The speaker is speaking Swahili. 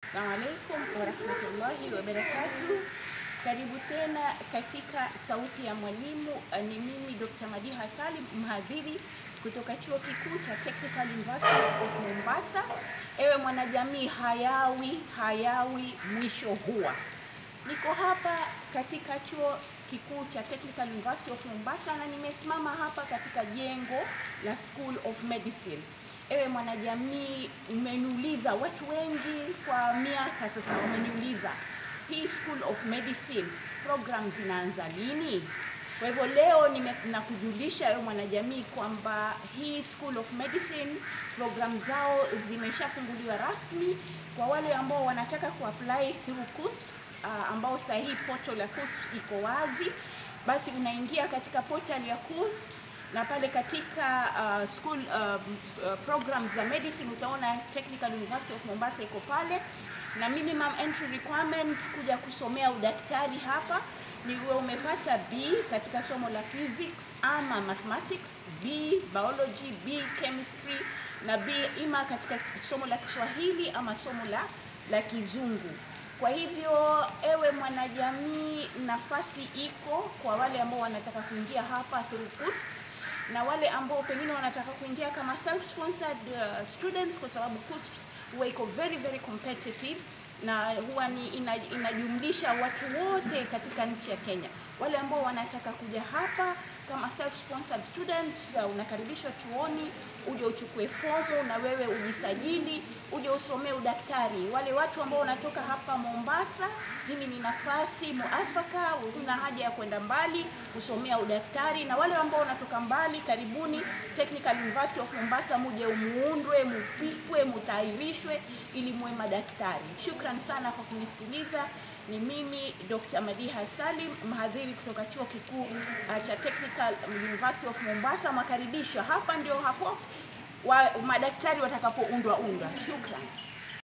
Assalamu alaikum warahmatullahi wabarakatuh. Karibu tena katika Sauti ya Mwalimu. Ni mimi Dr. Madiha Salim, mhadhiri kutoka Chuo Kikuu cha Technical University of Mombasa. Ewe mwanajamii, hayawi hayawi mwisho huwa. Niko hapa katika Chuo Kikuu cha Technical University of Mombasa na nimesimama hapa katika jengo la School of Medicine. Ewe mwanajamii, umeniuliza, watu wengi kwa miaka sasa wameniuliza, hii School of Medicine program zinaanza lini? Kwa hivyo leo nakujulisha ewe mwanajamii kwamba hii School of Medicine program zao zimeshafunguliwa rasmi kwa wale ambao wanataka kuapply through KUCCPS, ambao sasa hii portal ya KUCCPS iko wazi. Basi unaingia katika portal ya KUCCPS na pale katika school programs za medicine utaona Technical University of Mombasa iko pale, na minimum entry requirements kuja kusomea udaktari hapa ni uwe umepata B katika somo la physics ama mathematics, B biology, B chemistry na B ima katika somo la Kiswahili ama somo la Kizungu. Kwa hivyo ewe mwanajamii, nafasi iko kwa wale ambao wanataka kuingia hapa through KUCCPS na wale ambao pengine wanataka kuingia kama self-sponsored students, kwa sababu KUCCPS huwa iko very very competitive na huwa ni inajumlisha watu wote katika nchi ya Kenya. Wale ambao wanataka kuja hapa kama self-sponsored students, unakaribishwa chuoni, uje uchukue fomu na wewe ujisajili, uje usomee udaktari. Wale watu ambao wanatoka hapa Mombasa, hili ni nafasi muafaka, huna haja ya kwenda mbali kusomea udaktari. Na wale ambao wanatoka mbali, karibuni Technical University of Mombasa, muje umuundwe, mupikwe, mutairishwe ili muwe madaktari. Shukran sana kwa kunisikiliza. Ni mimi Dr. Madiha Salim, mhadhiri kutoka Chuo Kikuu cha Technical University of Mombasa. Mwakaribishwa hapa, ndio hapo madaktari watakapoundwa undwa. Shukran.